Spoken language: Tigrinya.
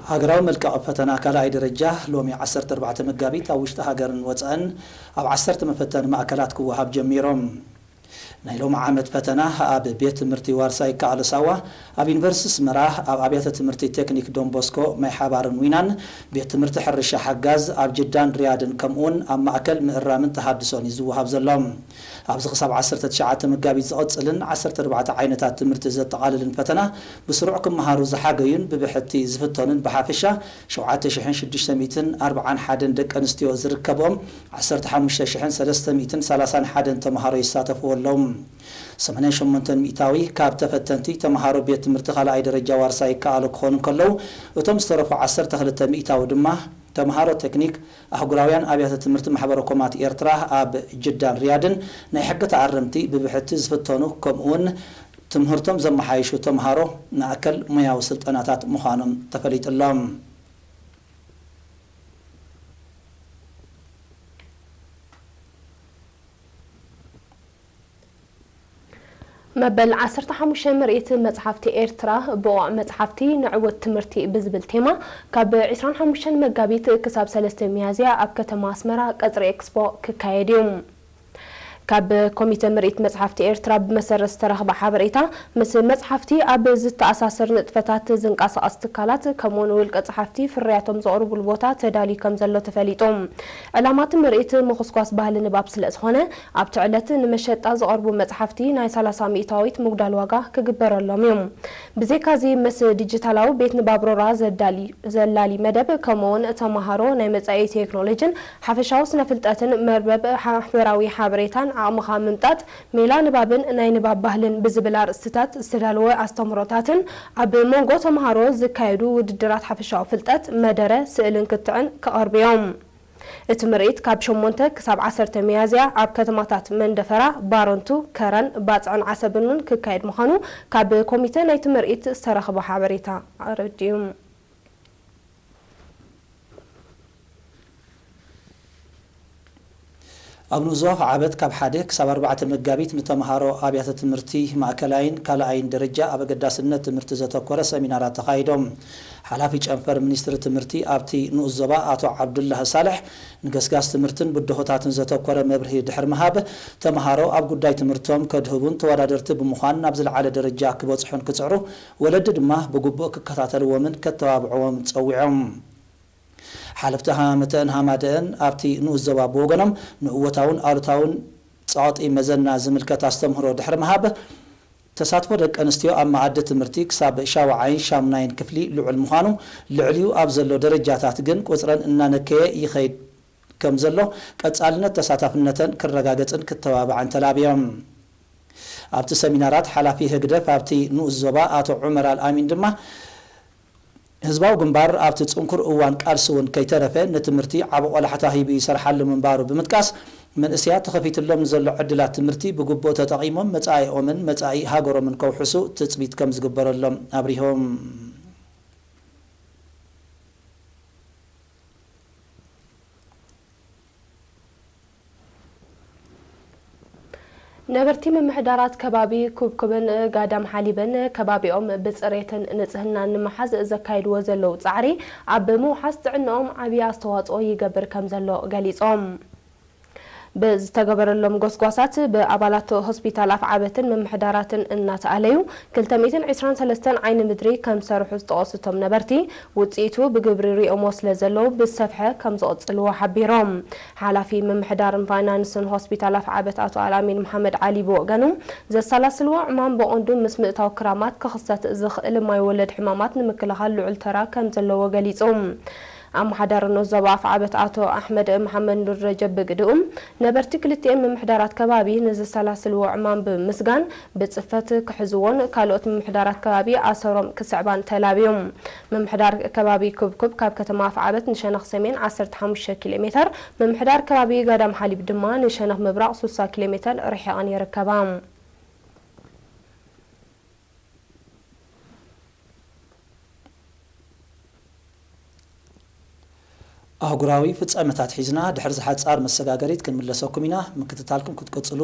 ሃገራዊ መልቀቒ ፈተና ካልኣይ ደረጃ ሎሚ ዓሰርተ ኣርባዕተ መጋቢት ኣብ ውሽጢ ሃገርን ወፃእን ኣብ ዓሰርተ መፈተኒ ማእከላት ክወሃብ ጀሚሮም። ናይ ሎሚ ዓመት ፈተና ኣብ ቤት ትምህርቲ ዋርሳይ ይከኣሎ ሳዋ፣ ኣብ ዩኒቨርሲቲ ኣስመራ፣ ኣብ ኣብያተ ትምህርቲ ቴክኒክ ዶንቦስኮ፣ ማይ ሓባርን ዊናን፣ ቤት ትምህርቲ ሕርሻ ሓጋዝ፣ ኣብ ጅዳን ሪያድን፣ ከምኡውን ኣብ ማእከል ምእራምን ተሃድሶን እዩ ዝወሃብ ዘሎ። ኣብዚ ክሳብ ዓሰርተ ትሽዓተ መጋቢት ዝቕጽልን ዓሰርተ ኣርባዕተ ዓይነታት ትምህርቲ ዘጠቓልልን ፈተና፣ ብስሩዕ ክመሃሩ ዝሓገዩን ብብሕቲ ዝፍተኑን ብሓፈሻ ሸውዓተ ሽሕን ሽዱሽተ ሚእትን ኣርባዓን ሓደን ደቂ ኣንስትዮ ዝርከብኦም ዓሰርተ ሓሙሽተ ሽሕን ሰለስተ ሚእትን ሰላሳን ሓደን ተምሃሮ ይሳተፍዎ ኣለዉ። ሰማንያን ሸሞንተን ሚእታዊ ካብ ተፈተንቲ ተምሃሮ ቤት ትምህርቲ ካልኣይ ደረጃ ዋርሳይ ይከኣሉ ክኾኑ እንከለዉ፣ እቶም ዝተረፉ ዓሰርተ ክልተ ሚእታዊ ድማ ተምሃሮ ቴክኒክ ኣህጉራውያን ኣብያተ ትምህርቲ ማሕበረ ኮማት ኤርትራ ኣብ ጅዳን ሪያድን ናይ ሕጊ ተኣረምቲ ብብሕቲ ዝፍተኑ፣ ከምኡውን ትምህርቶም ዘመሓይሹ ተምሃሮ ማእከል ሞያዊ ስልጠናታት ምዃኖም ተፈሊጡ ኣሎ። መበል ዓሰርተ ሓሙሽተ ምርኢት መጽሓፍቲ ኤርትራ፣ ብቑዕ መጽሓፍቲ ንዕውት ትምህርቲ ብዝብል ቴማ፣ ካብ ዕስራን ሓሙሽተን መጋቢት ክሳብ ሰለስተ ሚያዝያ ኣብ ከተማ ኣስመራ ቀጽሪ ኤክስፖ ክካየድ እዩ። ካብ ኮሚተ ምርኢት መጽሓፍቲ ኤርትራ ብመሰረት ዝተረኽበ ሓበሬታ፣ ምስ መጽሓፍቲ ኣብ ዝተኣሳሰር ንጥፈታት ዝንቀሳቐስ ትካላት፣ ከምኡውን ውልቀ ጸሓፍቲ ፍርያቶም ዘቕርቡሉ ቦታ ተዳልዩ ከም ዘሎ ተፈሊጡ። ዕላማ እቲ ምርኢት ምኹስኳስ ባህሊ ንባብ ስለ ዝኾነ፣ ኣብቲ ዕለት ንመሸጣ ዝቐርቡ መጽሓፍቲ ናይ ሰላሳ ሚእታዊት ምጉዳል ዋጋ ክግበረሎም እዩ። ብዘይካዚ፣ ምስ ዲጂታላዊ ቤት ንባብ ሮራ ዘዳሊ-፣ ዘላሊ መደብ፣ ከምኡውን ተመሃሮ ናይ መጻኢ ቴክኖሎጂን ሓፈሻዊ ስነ ፍልጠትን መርበብ ማሕበራዊ ሓበሬታን ዓቕምኻ ምምጣጥ፣ ሜላ ንባብን ናይ ንባብ ባህልን ብዝብል ኣርእስትታት ዝተዳለወ ኣስተምህሮታትን ኣብ መንጎ ተመሃሮ ዝካየዱ ውድድራት ሓፈሻዊ ፍልጠት፣ መደረ፣ ስእልን ክትዕን ክቐርቡ እዮም። እቲ ምርኢት ካብ ሸሞንተ ክሳብ ዓሰርተ ሚያዝያ ኣብ ከተማታት መንደፈራ፣ ባረንቱ፣ ከረን፣ ባጽዕን ዓሰብን እውን ክካየድ ምዃኑ ካብ ኮሚተ ናይቲ ምርኢት ዝተረኽበ ሓበሬታ ኣረዲኡ። ኣብ ንኡስ ዞባ ዓበት ካብ ሓደ ክሳብ ኣርባዕተ መጋቢት ንተምሃሮ ኣብያተ ትምህርቲ ማእከላይን ካልኣይን ደረጃ ኣብ ኣገዳስነት ትምህርቲ ዘተኮረ ሰሚናራት ተኻይዶም። ሓላፊ ጨንፈር ሚኒስትሪ ትምህርቲ ኣብቲ ንኡስ ዞባ ኣቶ ዓብዱላህ ሳልሕ ንገስጋስ ትምህርትን ብድሆታትን ዘተኮረ መብርሂ ድሕሪ ምሃብ፣ ተምሃሮ ኣብ ጉዳይ ትምህርቶም ከድህቡን ተወዳደርቲ ብምዃን ናብ ዝለዓለ ደረጃ ክበጽሑን ክጽዕሩ፣ ወለዲ ድማ ብግቡእ ክከታተልዎምን ከተባብዕዎም ጸዊዖም። ሓለፍቲ ሃመተአን ሃማደአን ኣብቲ ንኡስ ዞባ ብወገኖም ንእወታውን ኣሉታውን ጸቕጢ መዘና ዝምልከት ኣስተምህሮ ድሕሪ ምሃብ፣ ተሳትፎ ደቂ ኣንስትዮ ኣብ መኣዲ ትምህርቲ ክሳብ ሻውዓይን ሻሙናይን ክፍሊ ልዑል ምዃኑ፣ ልዕሊኡ ኣብ ዘሎ ደረጃታት ግን ቁጽረን እናነከየ ይኸይድ ከም ዘሎ፣ ቀጻልነት ተሳታፍነተን ክረጋገጽን ክተባባዕን ተላብዮም። ኣብቲ ሰሚናራት ሓላፊ ህግደፍ ኣብቲ ንኡስ ዞባ ኣቶ ዑመር ኣልኣሚን ድማ፣ ህዝባዊ ግንባር ኣብቲ ጽንኩር እዋን ቃልሲ እውን ከይተረፈ ንትምህርቲ ዓቢ ቆላሕታ ሂቡ ይሰርሓሉ ምንባሩ ብምጥቃስ፣ መንእሰያት ተኸፊትሎም ንዘሎ ዕድላት ትምህርቲ ብግቡእ ተጠቒሞም መጻኢኦምን መጻኢ ሃገሮምን ከውሕሱ ትጽቢት ከም ዝግበረሎም ኣብሪሆም። ነበርቲ ምምሕዳራት ከባቢ ኩብኩብን ጋዳም ሓሊብን ከባቢኦም ብፅሬትን ንፅህናን ንምሓዝ ዘካይድዎ ዘለዉ ፃዕሪ ኣብ ምውሓስ ጥዕንኦም ዓብዪ ኣስተዋፅኦ ይገብር ከም ዘሎ ገሊፆም። ብዝተገበረሎም ጎስጓሳት ብኣባላት ሆስፒታል ኣፍዓበትን ምምሕዳራትን እናተኣለዩ ክልተ ሚእትን ዕስራን ሰለስተን ዓይኒ ምድሪ ከም ዝሰርሑ ዝጠቐሱ እቶም ነበርቲ፣ ውፅኢቱ ብግብሪ ሪኦሞ ስለ ዘለዉ ብዝሰፍሐ ከም ዝቕፅልዎ ሓቢሮም። ሓላፊ ምምሕዳርን ፋይናንስን ሆስፒታል ኣፍዓበት ኣቶ ኣልኣሚን መሓመድ ዓሊ ብወገኑ፣ ዘሰላስልዎ ዕማም ብቐንዱ ምስ ምእታው ክራማት ክኽሰት ዝኽእል ማይ ወለድ ሕማማት ንምክልኻል ልዑል ተራ ከም ዘለዎ ገሊጹ። ኣመሓዳሪ ንኡስ ዞባ ኣፍዓበት ኣቶ ኣሕመድ መሓመድ ኑር ረጀብ ብግድኡ፣ ነበርቲ ክልቲኤን ምምሕዳራት ከባቢ ንዘሰላስልዎ ዕማም ብምስጋን፣ ብጽፈት ክሕዝዎን ካልኦት ምምሕዳራት ከባቢ ኣሰሮም ክስዕባን ተላብዮም። ምምሕዳር ከባቢ ኩብኩብ ካብ ከተማ ኣፍዓበት ንሸነኽ ሰሜን ዓሰርተ ሓሙሽተ ኪሎ ሜተር፣ ምምሕዳር ከባቢ ጋዳም ሓሊብ ድማ ንሸነኽ ምብራቕ ሱሳ ኪሎ ሜተር ርሒቐን ይርከባ። ኣህጉራዊ ፍጻመታት ሒዝና ድሕሪ ዝሓጻር መሰጋገሪት ክንምለሰኩም ኢና። ምክትታልኩም ክትቅጽሉ